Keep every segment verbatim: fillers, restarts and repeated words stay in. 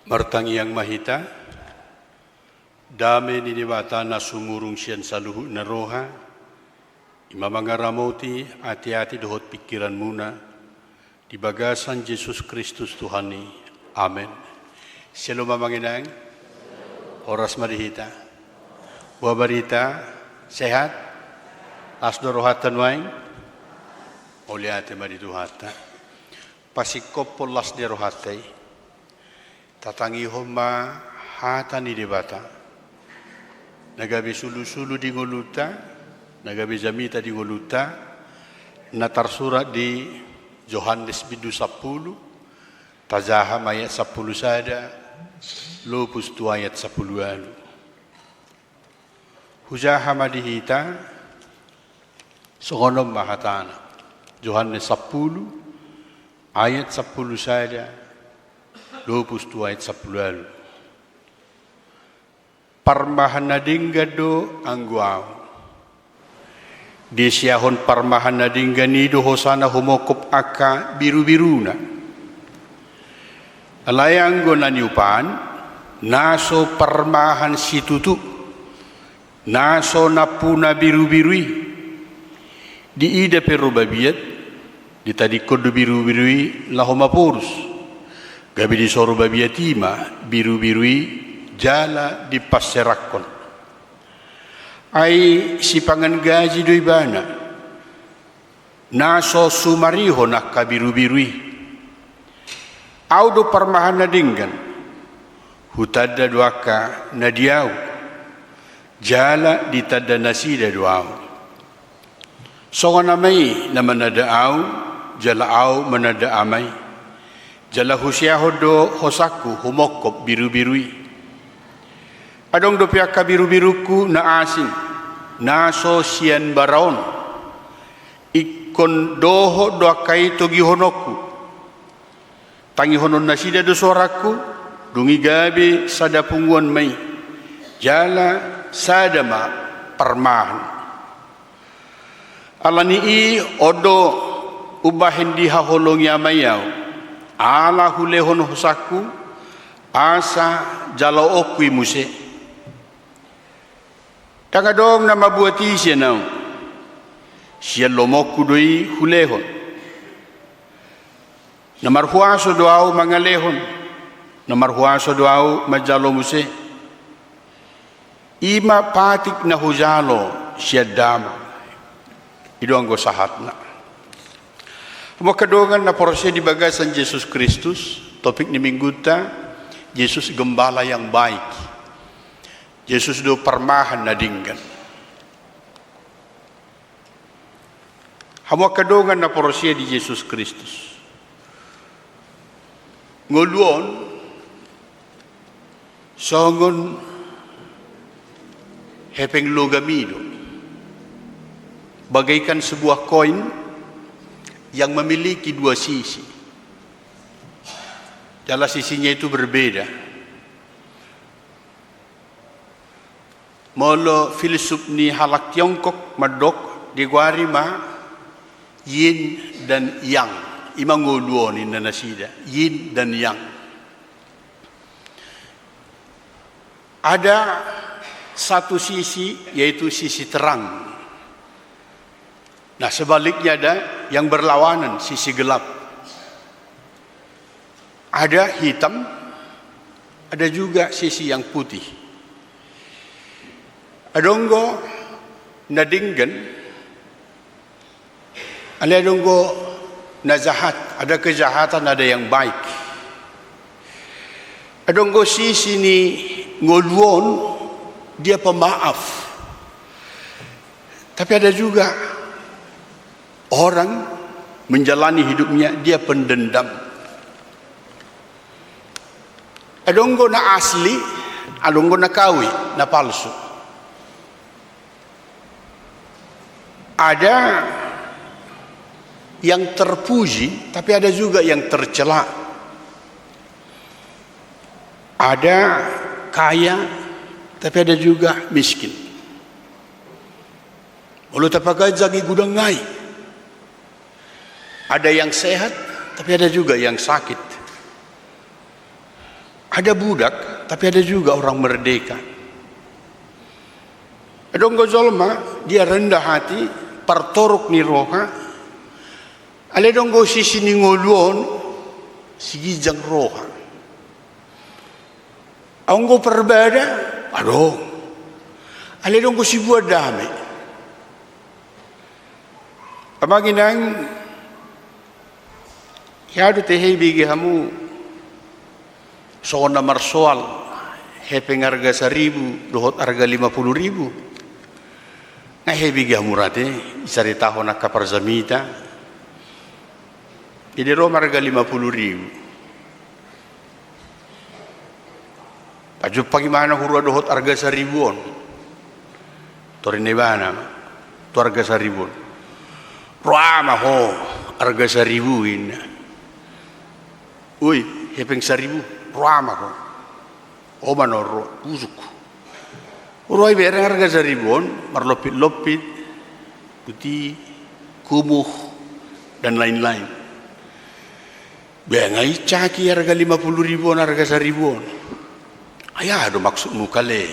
Martangiang ma hita. Dame ni Debata na sumurung sian saluhutna roha, i ma mangaramoti ateate dohot pingkiranmuna, di bagasan Jesus Kristus Tuhan i. Amen. Syalom amang inang. Horas ma di hita. Boha barita? Sehat? Las do rohanta nuaeng? Mauliate ma di Tuhanta. Pasingkophon las ni rohanta i, tatangihon ma hata ni Debata, na gabe sulusulu di ngolunta, na gabe jamita di ngolunta, na tarsurat di Johannes bindu sampulu, tajaha ma ayat sampulu sada, lopus tu ayat sampulu ualu. Hujaha ma di hita, songon on ma hatana. Johannes sampulu, ayat sampulu sada, lopus tu ayat sampulu ualu. Parmahan na denggan do anggo ahu. Disiahon parmahan na denggan i do hosana humongkop angka birubiruna. Alai anggo na niupaan, na so parmahan situtu, na so nampuna birubiru i. Diida pe ro babiat, ditadingkon do birubiru i laho maporus. Gabe disoro babiat i ma birubiru i jala dipanserakkon. Ai sipangan gaji do ibana, na so sumarihon angka birubiru i. Ahu do parmahan na denggan, hutanda do angka na di ahu, jala ditanda nasida do ahu. Songon Ama i na mananda ahu, jala ahu mananda Ama i, jala husiahon do hosangku humongkop birubiru i. Adong dope angka birubirungku na asing, na so sian bara on. Ingkon dohot do angka i togihononku. Tangihonon nasida do soarangku, dung i gabe sada punguan ma i. Jala sada ma parmahan. Ala ni i on do umbahen dihaholongi Ama i ahu, ala hulehon hosangku, asa jaloonku i muse. Ndang adong na mambuat i sian ahu, sian lomoku do i hulehon. Na marhuaso do ahu mangalehon, na marhuaso do ahu manjalo muse. I ma patik na hujalo sian Damang. I do anggo sahatna. Hamu angka dongan na porsea di bagasan Jesus Kristus, topik ni minggunta, Jesus Gembala yang baik. Jesus do parmahan na denggan. Hamu angka dongan na porsea di Jesus Kristus. Ngolu on songon hepeng logam i do. Bagaikan sebuah koin yang memiliki dua sisi. Jala sisinya itu berbeda. Molo filsuf ni halak Tiongkok mandok, digoari ma yin dan yang. I ma ngolu on ninna nasida, yin dan yang. Ada satu sisi, yaitu sisi terang. Nah, sebaliknya ada yang berlawanan, sisi gelap. Ada hitam, ada juga sisi yang putih. Adong do na denggan, alai adong do na jahat, ada kejahatan, ada yang baik. Adong do sisi ni ngolu on, dia pemaaf. Tapi ada juga orang menjalani hidupnya, dia pendendam. Adong do na asli, adong do na K W, na palsu. Ada yang terpuji, tapi ada juga yang tercela. Ada kaya, tapi ada juga miskin. Molo tapaganjang i godang nai. Ada yang sehat, tapi ada juga yang sakit. Ada budak, tapi ada juga orang merdeka. Adong do jolma, dia rendah hati, partoruk ni roha, alai adong do sisi ni ngolu on, siginjang roha. Adong do parbada, adong. Alai adong do sibuan dame. Amang inang, hea do tehe ibege hamu songon na marsoal, hepeng arga saribu dohot arga lima puluh ribu? Nga hea ibege hamu ra te, dicaritahon angka parjamita. Jadi ro ma arga lima puluh ribu. Pajumpang ibana huroha dohot arga saribu on. Torinna ibana ma tu arga saribu on. Roha ma ho arga saribu, inna. Oi, hepeng saribu, roha ma ho. Ho ma na ro, busuk. Huroha ibereng arga saribu on, marlompit-lompit, putih, kumuh, dan lain-lain. Ba nga incaki arga lima puluh ribu on, arga saribu on. Ai aha do maksudmu kale?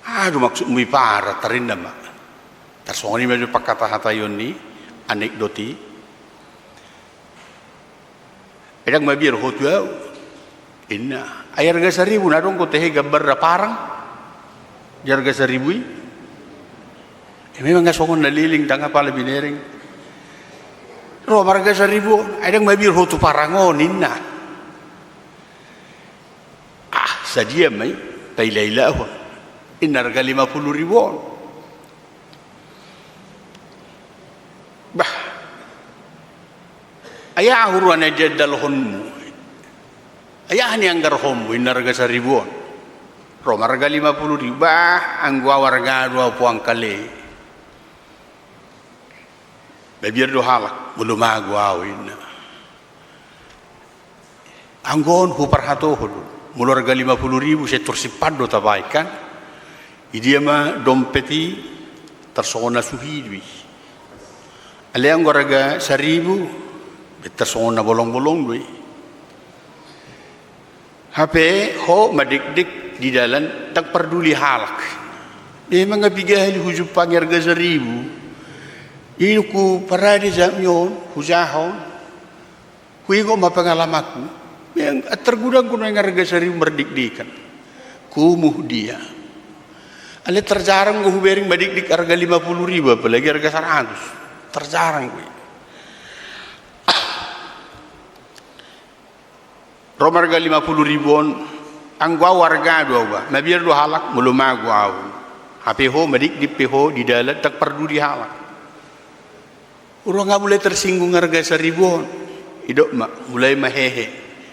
Aha do maksudmu i, parat, tarinna ma. Tarsongon i ma jo pangkatahataion ni anekdot i. Ai ndang mabiar ho tu ahu, inna. Ai arga saribu na adong do tehe gambarna parang di arga saribu i? E, memang nga songon na leleng, ndang apala binereng. Ro ma arga saribu on, ai ndang mabiar ho tu parang on, inna. Ah, sadia ma i, pailailahon. Inna arga lima puluh ribu on. Bah. Ai aha huroha na diandalhonmu? Ai aha nianggarhonmu, inna arga saribu on? Ro ma arga lima puluh ribu, bah, anggo ahu arga do ahu poang kale. Mabiar do halak, molo mago ahu, inna. Anggo on huparhatohon do. Molo arga lima puluh ribu, sai tor simpan do tabaen kan. Idia ma dompet i, tarsongon na suhi do i. Alai anggo arga saribu, be tarsongon na bolong-bolong do i. Hape ho madekdek di dalan, ndang parduli halak. Memang nga piga hali hujumpangi arga saribu. I do huparade jami on, hujahahon. Huingot ma pengalamanku. Memang targudang do nuaeng arga saribu mardekdekan. Kumuh dia. Alai tarjarang do hubereng madekdek arga lima puluh ribu, apalagi arga saratus. Tarjarang do i. Ro ma arga lima puluh ribu on, anggo ahu arga do ahu, bah. Mabiar do halak, molo mago ahu. Hape ho, madekdek pe ho di dalan, ndang parduli halak. Huroha nga mulai tersinggung arga saribu on. Didok ma, mulai ma hehe,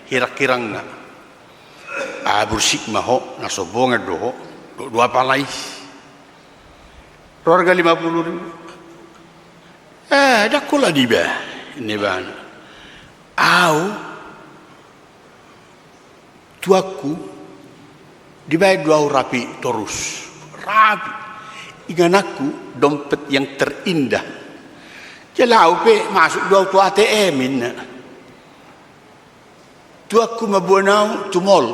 hirang-hirangna. Ah, bursik ma ho, na sombongan do ho. Dok do apala i. Ro arga lima puluh ribu. Eh, ndang holan i bah, inna ibana. Ahu, tuanku, dibaen do ahu rapi torus. Rapi. Ingananku dompet yang terindah. Jala ahu pe masuk do ahu tu A T M, inna. Tuanku mamboan ahu tu mall,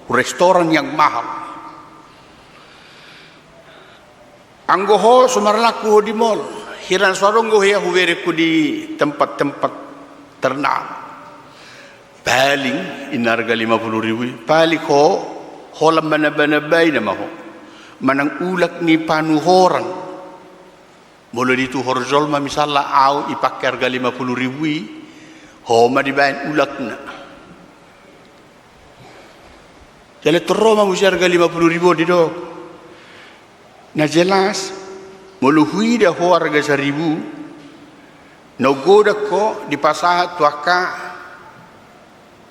restoran yang mahal. Anggo ho so marlaku ho di mall, hira na so adong do hea hubereng ho di tempat-tempat ternama. Paling, inna arga lima puluh ribu i, paling ho, holan manamba-nambai nama ho. Manang ulak ni panuhoran. Molo dituhor jolma misalna ahu dipangke arga lima puluh ribu i, ho ma dibaen ulakna. Jala tor ro ma muse arga lima puluh ribu on, didok. Na jelas, molo huida ho arga saribu, na godang ho dipasahat tu angka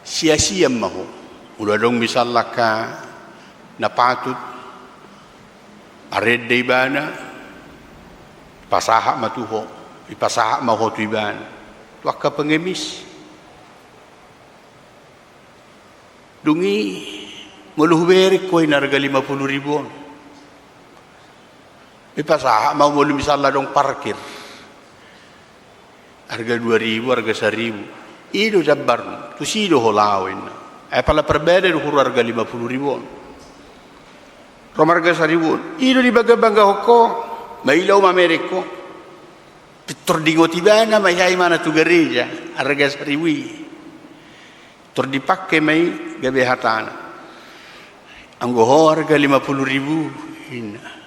siasian ma ho. Molo adong misalna angka na patut marende ibana, dipasahat ma tu ho, dipasahat ma ho tu ibana. Tu angka pengemis. Dung i, molo hubereng ho, inna, arga lima puluh ribu on, dipasahat ma ho molo misalna adong parkir. Arga dua ribu, arga saribu. I do jambarmu, tusi do ho laho, inna. Ai pala parbada do huroa arga lima pulu ribu on. Ro ma arga saribu on. I do dibanggabangga ho, maila ho, mamereng ho. Pintor diingot ibana ma i, aha, imana tu gareja, arga saribu i. Tor dipangke ma i gabe hatana. Anggo ho arga lima pulu ribu, ninna.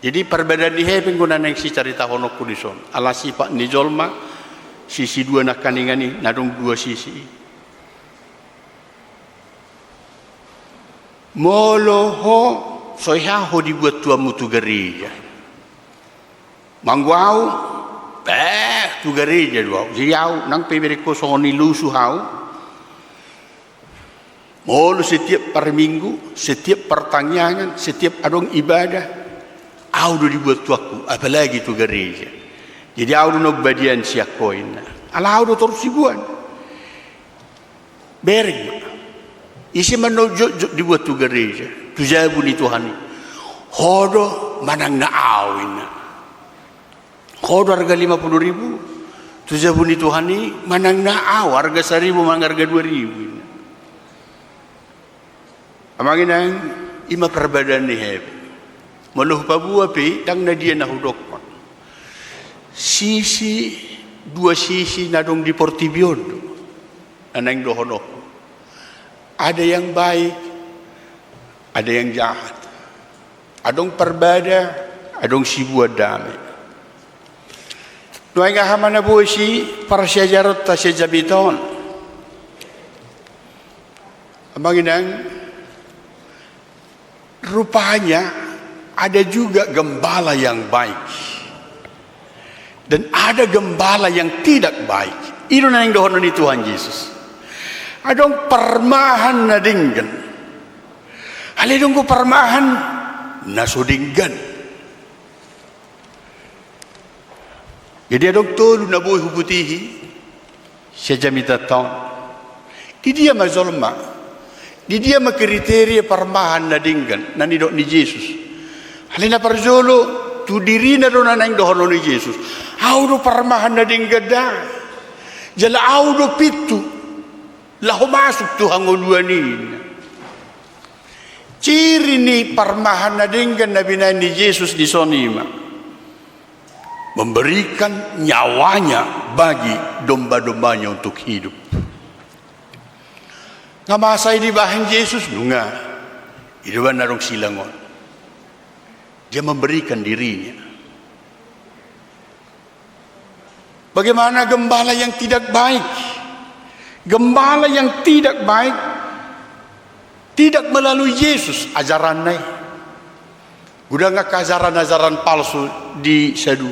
Jadi parbadaan ni hepeng do na naeng sicaritahononku dison. Ala sifat ni jolma, sisi dua nangkaningan i, na adong dua sisi. Molo ho, so hea ho dibuat tuanmu tu gareja. Manggo au, bah, tu gareja do au. Jadi au, nang pe ibereng ho songon i lusu au. Molo setiap parminggu, setiap partangiangan, setiap adong ibadah, au do dibuat tuanku, apalagi tu gareja. Jadi au do na umbadian sian ho, ninna. Ala au do torus sibuan. Bereng ma. Ise ma na jotjot dibuat tu gareja, tu jabu ni Tuhan i? Ho do manang na au, ninna. Ho do arga lima pulu ribu tu jabu ni Tuhan i, manang na au, arga saribu manang arga dua ribu, ninna. Amang inang, i ma parbadaan ni hepeng. Molo hupaboa pe i, ndang na dia na hudokkon. Sisi, dua sisi na adong di portibi on do na naeng dohononku. Ada yang baik, ada yang jahat. Adong parbada, adong sibuan dame. Nuaeng aha ma na boi si parsiajaronta sian jamita on? Amang inang, rupanya ada juga gembala yang baik. Dan ada gembala yang tidak baik. I do na naeng dohonon ni Tuhan Jesus. Adong parmahan na denggan. Alai adong do parmahan na so denggan. Jadi adong tolu na boi huputihi sian jamitanta on. Di dia ma jolma? Di dia ma kriteria parmahan na denggan na nidok ni Jesus? Alai na parjolo, tu dirina do na naeng dohonon ni Jesus. Au do parmahan na denggan da. Jala au do pintu laho masuk tu hangoluan i, ninna. Ciri ni parmahan na denggan na binahen ni Jesus dison i ma memberikan nyawanya bagi domba-dombanya untuk hidup. Nga masa i dibahen Jesus? Nunga. I do umbahen na adong silang on. Dia memberikan dirinya. Bagaimana gembala yang tidak baik? Gembala yang tidak baik tidak melalui Yesus ajaranna i. Godang angka ajaran-ajaran palsu di sadu.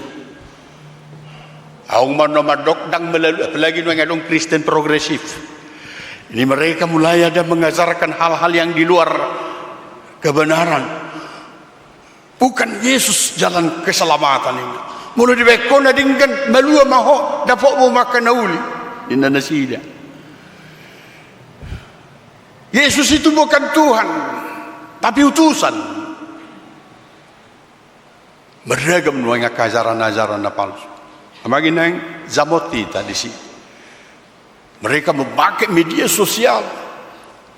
Aung ma na mandok ndang melalui, apalagi nuaeng adong Kristen progresif. Ini mereka mulai ada mengajarkan hal-hal yang di luar kebenaran. Bukan Yesus jalan keselamatan ini. Molo dibahen ho na denggan, malua ma ho, dapotmu ma angka na uli, ninna nasida. Yesus itu bukan Tuhan, tapi utusan. Beragam nuaeng angka ajaran-ajaran na palsu. Amang inang, jamot hita disi. Mereka memakai media sosial.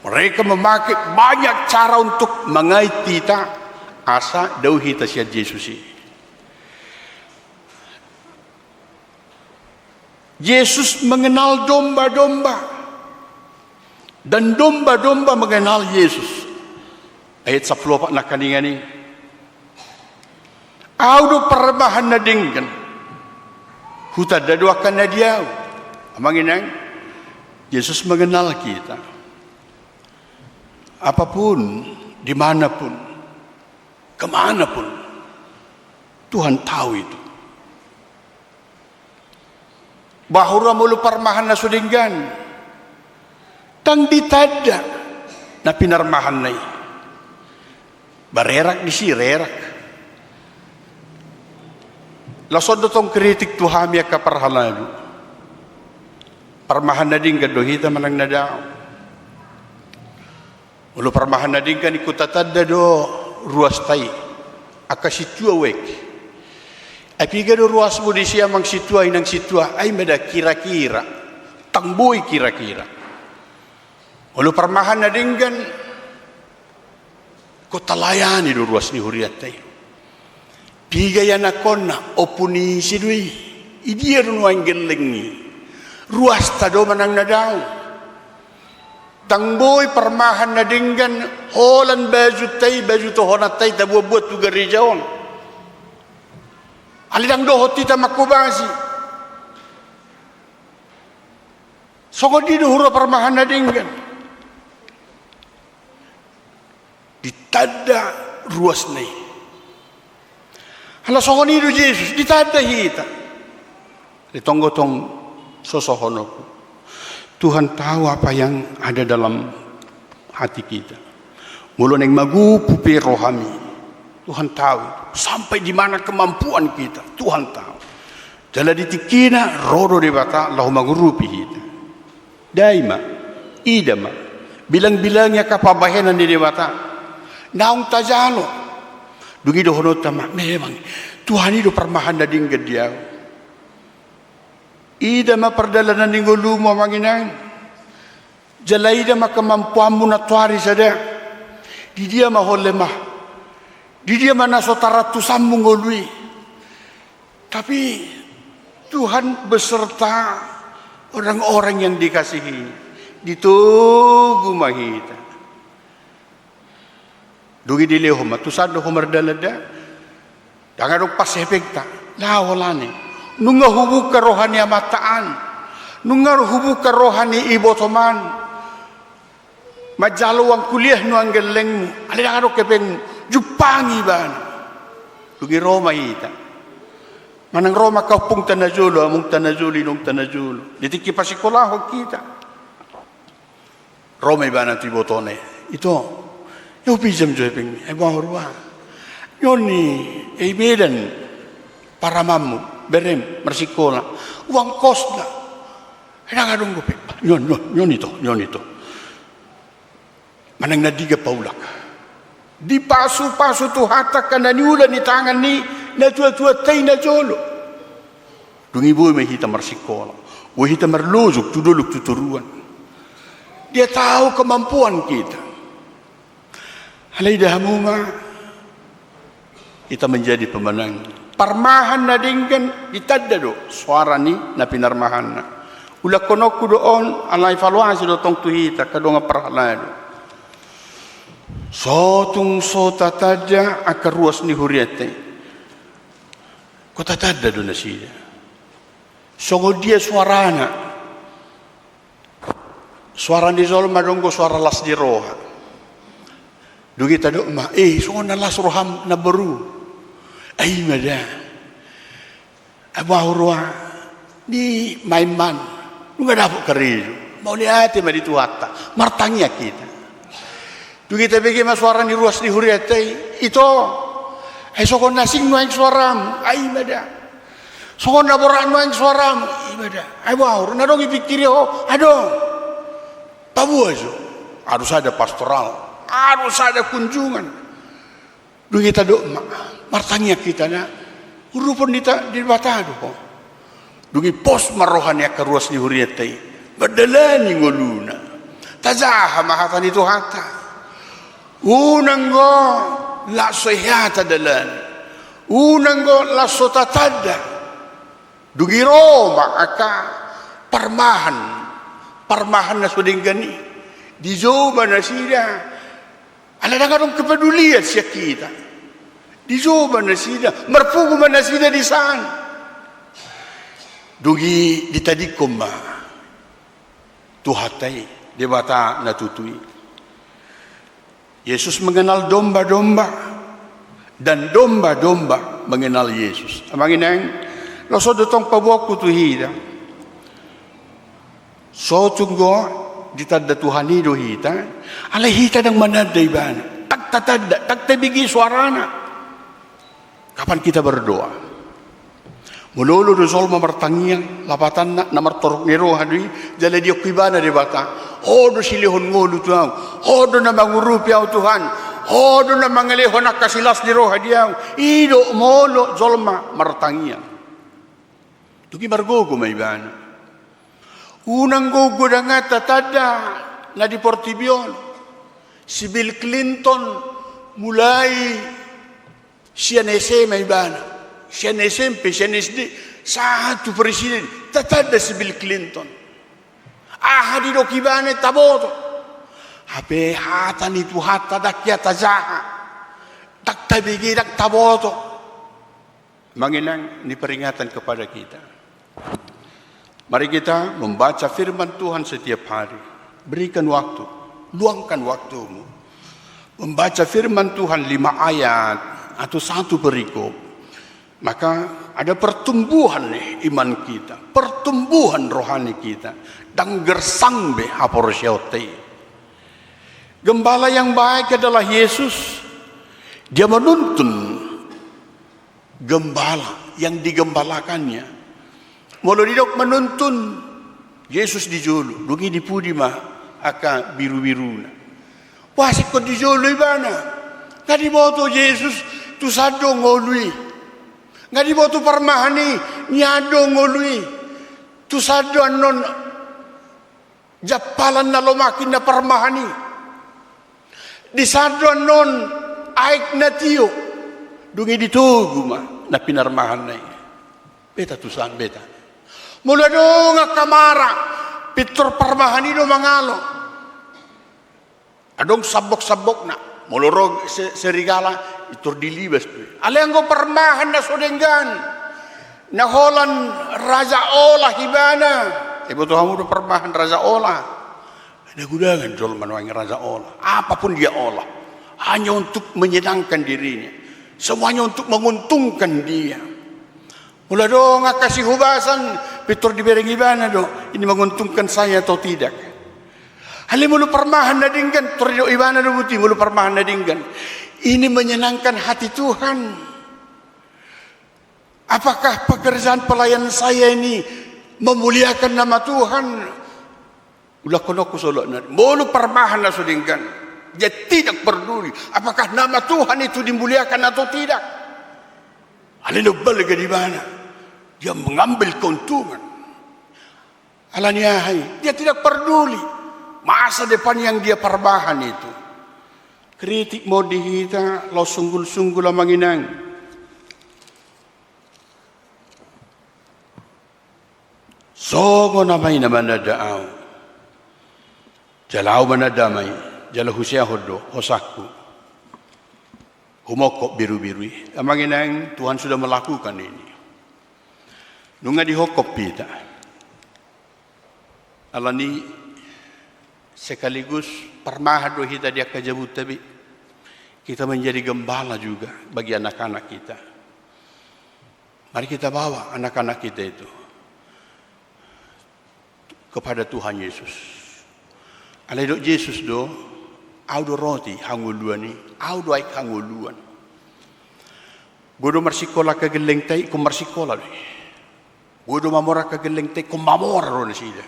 Mereka memakai banyak cara untuk mengait hita asa dao hita sian Jesus i. Jesus mengenal domba-domba, dan domba-domba mengenal Yesus. Ayat sampulu opat nangkaningan i. Au do parmahan na denggan. Hutanda do angka na di au. Amang inang, Jesus mengenal kita. Apapun, dimanapun, kemanapun, Tuhan tahu itu. Bahura molo parmahan na so denggan, ndang ditanda na pinarmahanna i. Barerak disi, rerak. Laos on do tong kritik tu hami angka parhalado. Parmahan na denggan do hita manang na dao? Molo parmahan na denggan, ingkon tatanda do ruasta i. Angka sintua uek. Ai piga do ruasmu disi, amang sintua, inang sintua? Ai mada kira-kira. Ndang boi kira-kira. Molo parmahan na denggan, ingkon talayani do ruas ni hurianta i. Piga ianakhonna, ompu ni ise do i, idia do nuaeng gelleng i? Ruasta do manang na dao? Ndang boi parmahan na denggan holan bajunta i, baju tohonanta i tabuat-buat tu gareja on. Alai ndang dohot hita manghobasi. Songon dia do huroha parmahan na denggan? Ditanda ruasna i. Ala songon i do Jesus, ditanda hita. Di tonggo tong sosohononku. Tuhan tahu apa yang ada dalam hati kita. Molo naeng magompu pe rohami, Tuhan tahu. Sampai di mana kemampuan kita, Tuhan tahu. Jala di tingkina ro do Debata laho mangurupi hita. Dai ma, ida ma, bilang-bilangi angka pambahenan ni Debata naung tajalo. Dung i dohononta ma, memang Tuhan i do parmahan na denggan di ahu. Ida ma pardalanan ni ngolumu, amang inang. Jala ida ma kemampuanmu nantoari sada. Di dia ma ho lemah? Di dia ma na so tarantusanmu ngolu i? Tapi Tuhan beserta orang-orang yang dikasihi. Ditogu ma hita. Dung i dilehon ma, tu san do ho mardalan da. Ndang adong pas hepengta. Laho holan i. Nunga hubuka roha ni amanta an. Nunga hubuka roha ni ibotom an. Manjalo uang kuliah nuaeng gellengmu. Alai ndang adong hepengmu. Jumpangi ibana. Dung i ro ma hita. Manang ro ma angka ompungta na jolo, amongta na jolo, inongta na jolo. Di tingki pasikolahon hita. Ro ma ibana tu ibotona i. Ito, ia hupinjam jo hepengmi. Ai boha huroha? Nion ni, eh, i Medan paramanmu, berem, marsikola. Uang kosna. Ai ndang adong dope. Nion, nion, nion ito, nion ito. Manang na diga paulak. Dipasu-pasu Tuhanta angka na niula ni tangan ni natua-tuanta i na jolo. Dung i boi ma hita marsikola. Boi hita marlojong tu dolok tu toruan. Dia tahu kemampuan kita. Alai ida hamu ma, kita menjadi pemenang. Parmahan na denggan ditanda do soara ni na pinarmahanna. Ulakhononku do on, alai valuasi do tong tu hita angka dongan parhalado. So tung so tatanda angka ruas ni hurianta i. Ingkon tatanda do nasida. Songon dia soarana? Soara ni jolma do anggo soara las ni roha. Dung i tadok ma, eh, songon na las roham namboru. Ai i ma da. Ai boha huroha? Nimainman. Nunga dapot karejo. Mauliate ma di Tuhanta. Martangiang hita. Dung i tabege ma soara ni ruas ni hurianta i. Ito. Ai songon na asing nuaeng soaram. Ai i ma da. Songon na borat nuaeng soaram. Ai i ma da. Ai boha huroha? Na adong dipingkiri ho? Adong. Paboa jo. Harus ada pastoral. Harus ada kunjungan. Dung i tadok ma, martangiang hita na. Urupon ni ta-, Debata do ho. Dung i pos ma roha ni angka ruas ni hurianta i. Mandalani ngoluna. Tajaha ma hata ni Tuhanta. Unang do laos so hea tadalan. Unang do laos so tatanda. Dung i ro ma angka parmahan, parmahan na so denggan i. Dijou ma nasida. Ala ndang adong kepedulian sian hita. Dijou ma nasida, marpungu ma nasida di san. Dung i ditadingkon ma Tuhanta i, Debata na tutu i. Yesus mengenal domba-domba, dan domba-domba mengenal Yesus. Amang inang, laos on do tong paboaonku tu hita. So tung do ditanda Tuhan i do hita, alai hita ndang mananda ibana. Ndang tatanda, ndang tabege soarana. Kapan kita berdoa? Molo olo do jolma martangiang, lapatanna na martorop ni roha do i, jala didok ibana Debata, ho do silehon ngolu tu ahu, ho do na mangurupi ahu Tuhan, ho do na mangalehon angka silas ni roha di ahu. I do molo jolma martangiang. Dung i margogo ma ibana. Unang gogo danganta tanda. Na di portibi on, si Bill Clinton mulai sian S M A ibana, sian S M P, sian S D, sahat tu presiden, tatanda si Bill Clinton. Aha didok ibana taboto. Hape hata ni Tuhanta ndang hea tajaha, ndang tabege, ndang taboto. Amang inang, ini peringatan kepada kita. Mari kita membaca firman Tuhan setiap hari. Berikan waktu, luangkan waktumu. Membaca firman Tuhan lima ayat atau satu perikop. Maka ada pertumbuhan nih iman kita, pertumbuhan rohani kita. Ndang gersang be haporseaonta i. Gembala yang baik adalah Yesus. Dia menuntun gembala yang digembalakannya. Molo didok menuntun, Yesus di jolo, dung i di pudi ma angka birubiruna. Boasa ingkon di jolo ibana? Nga diboto Yesus tusan do ngolu i. Nga diboto parmahan i nian do ngolu i. Tusan do annon jampalan na lomak i na parmahan i. Disan do annon aek na tio. Dung i ditogu ma na pinarmahanna i. Beta tusan, beta. Molo adong angka mara, pintor parmahan i do mangalo. Adong sambok-sambokna. Molo ro se-, serigala, pintor dilibas do i. Alai anggo parmahan na so denggan, na holan raja olah ibana. Iboto hamu do parmahan raja olah? Na gudangan jolma nuaeng raja olah. Apa pun dia olah, hanya untuk menyenangkan dirinya. Semuanya untuk menguntungkan dia. Molo adong angka sihobasan, pintor dibereng ibana do, ini menguntungkan saya atau tidak. Alai molo parmahan na denggan, pintor didok ibana do buti, molo parmahan na denggan, ini menyenangkan hati Tuhan. Apakah pekerjaan pelayan saya ini memuliakan nama Tuhan? Ulakhononku solot nari. Molo parmahan na so denggan, dia tidak peduli apakah nama Tuhan itu dimuliakan atau tidak. Alai na umbalga di ibana, dia mengambil keuntungan. Alani aha i? Dia tidak peduli masa depan yang dia parmahan itu. Kritik ma on di hita, laos sunggul-sunggul amang inang. Songon Ama i na mananda ahu, jala ahu mananda Ama i, jala huseahon do hosangku. Humongkop birubiru i. Amang inang, Tuhan sudah melakukan ini. Nunga dihongkop hita. Alani sekaligus parmahan do hita di angka jabunta be. Kita menjadi gembala juga bagi anak-anak kita. Mari kita bawa anak-anak kita itu kepada Tuhan Yesus. Alai didok Jesus do, ahu do roti hangoluan i, ahu do aek hangoluan. Boi do marsikola angka gellengta i, ingkon marsikola do i. Boi do mamora angka gellengta i, ingkon mamora do nasida.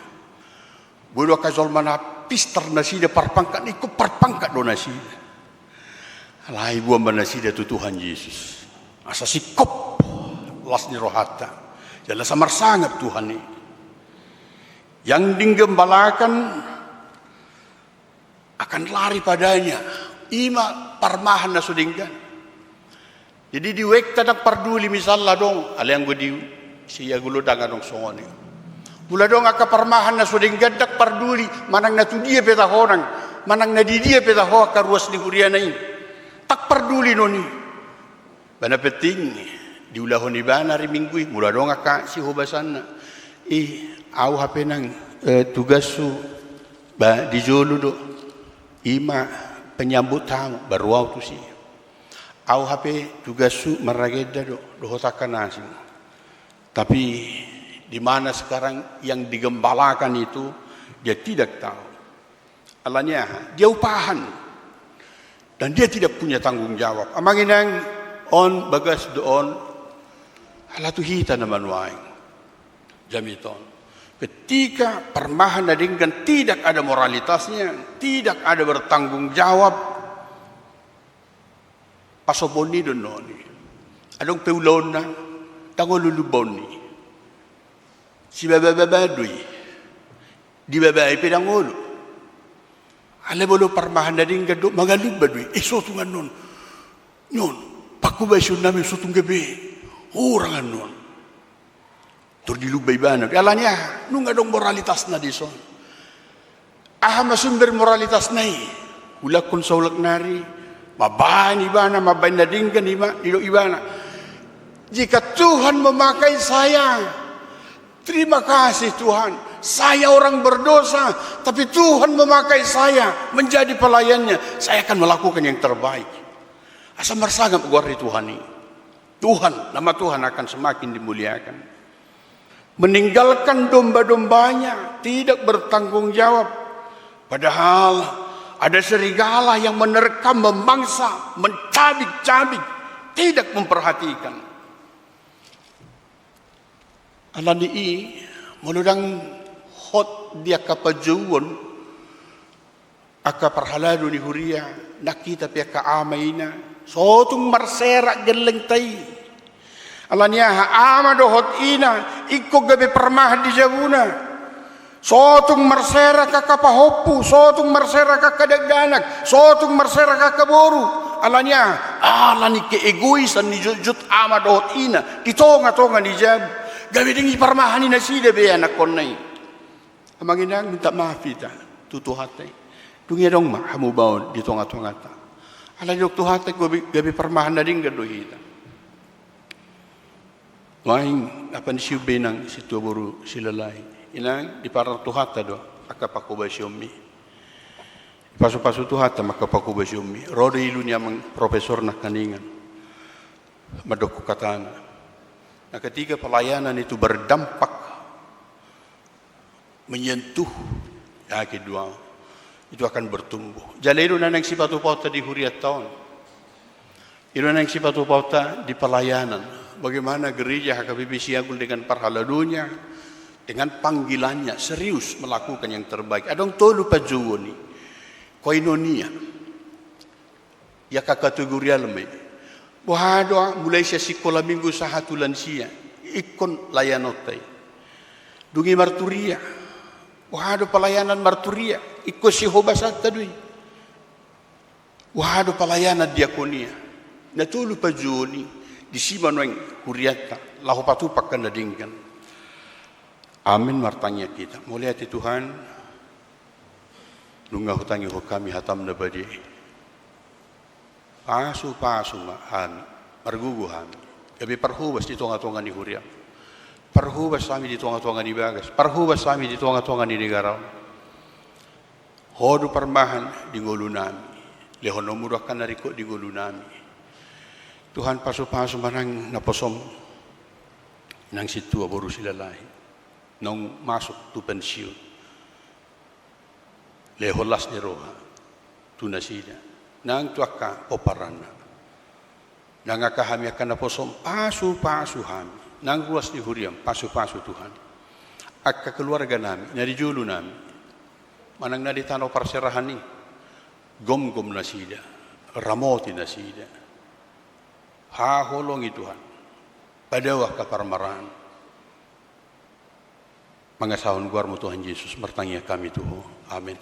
Boi do angka jolma na pistar nasida, parpangkat, ingkon parpangkat do nasida. Alai boan ma nasida tu Tuhan Jesus, asa singkop las ni rohanta, jala asa marsangap Tuhan i. Yang digembalakan akan lari padanya. I ma parmahan na so denggan. Jadi di wekta ndang parduli misalna adong, alai anggo di Siagulo ndang adong songon i. Molo adong angka parmahan na so denggan, ndang parduli manang na tu dia pe taho nang, manang na di dia pe taho angka ruas ni huriana i, ndang parduli non i. Ba na penting diulahon ibana ari Minggu i, molo adong angka sihobasanna. I, ahu hape nang, eh, tugashu ba di jolo do. I ma penyambut hamu, ba ro ahu tusi. Ahu hape tugashu maragenda do, dohot angka na asing. Tapi di mana sekarang yang digembalakan itu, dia tidak tahu. Alani aha? Dia upahan. Dan dia tidak punya tanggung jawab. Amang inang, on bagas do on, ala tu hita na manuaeng. Jamita on. Ketika parmahan na denggan tidak ada moralitasnya, tidak ada bertanggung jawab, pasombuon ni do non i. Adong pe ulaonna, ndang olo lumbaon ni. Sibabababa do i. Dibabai pe ndang olo. Alai molo parmahan na denggan do, mangalumba do i. Eh, so tung annon. Annon, pangkobasion nami so tung gabe. Hurang annon. Tor dilumba ibana. Alani aha? Nunga adong moralitasna dison. Aha ma sumber moralitasna i? Ulakkon saulak nari, mambahen ibana, mambahen na denggan ima, didok ibana. Jika Tuhan memakai saya, terima kasih Tuhan. Saya orang berdosa, tapi Tuhan memakai saya menjadi pelayannya. Saya akan melakukan yang terbaik. Asa marsangap goar ni Tuhan i. Tuhan, nama Tuhan akan semakin dimuliakan. Meninggalkan domba-dombanya, tidak bertanggung jawab. Padahal ada serigala yang menerkam, memangsa, mencabik-cabik, tidak memperhatikan. Alani i, molo ndang hot di angka panjouon, angka parhalado ni huria, nang hita pe angka ama ina, so tung marserak gellengta i. Alani aha? Ama dohot ina, ingkon gabe parmahan di jabuna. So tung marserak angka pahompu, so tung marserak angka dakdanak, so tung marserak angka boru. Alani aha? Alani keegoisan ni jotjot ama dohot ina di tonga-tonga ni jabu. Gabe dang diparmahani nasida be anakkonna i. Amang inang, minta maaf hita tu Tuhanta i. Dung i adong ma hamubaon di tonga-tonganta. Alai didok Tuhanta, gabe, gabe parmahan na denggan do hita. Nuaeng, apa ni siumbe nang sintua boru Silalahi. Inang, diparang Tuhanta do angka pangkobasionmi. Dipasu-pasu Tuhanta ma angka pangkobasionmi. Ro do ilu ni amang profesor nangkiningan. Mandok hatana. Nah, ketika pelayanan itu berdampak menyentuh, yakin do au, itu akan bertumbuh. Jala i do na naeng sipatupaonta di hurianta on. I do na naeng sipatupaonta di pelayanan. Bagaimana gereja H K B P Siagul dengan parhaladonya, dengan panggilannya, serius melakukan yang terbaik. Adong tolu panjouon i. Koinonia. Ia angka kategorialna ma i. Boha do, mulai sian sikola minggu sahat tu lansia, ingkon layanonta i. Dung i marturia. Boha do pelayanan marturia, ingkon sihobasanta do i. Boha do pelayanan diakonia. Na tolu panjouon i, disi ma nuaeng hurianta, laho patupa angka na denggan. Amin, martangiang hita. Mauliate Tuhan, nunga hutangihon hami hataM na badia i. Pasu-pasu ma hami, margogo hami. Gabe parhobas di tonga-tonga ni huriaM. Parhobas hami di tonga-tonga ni bagas. Parhobas hami di tonga-tonga ni negaraM. Ho do parmahan di ngolunami. LehononMu do angka na ringkot di ngolunami. Tuhan, pasu-pasu ma nang naposoM. Nang sintua boru Silalahi. Naung masuk tu pensiun. Lehon las ni roha tu nasida, nang tu angka pomparanna. Nang angka hami angka naposoM, pasu-pasu hami. Nang ruas ni huriaM, pasu-pasu Tuhan. Angka keluarganami, na di jolonami. Manang na di tano parserahan i, gomgom nasida, ramoti nasida. Haholongi Tuhan. Padao angka parmaraan. Mangasahon goarMu Tuhan Jesus, martangiang hami tu Ho. Amin.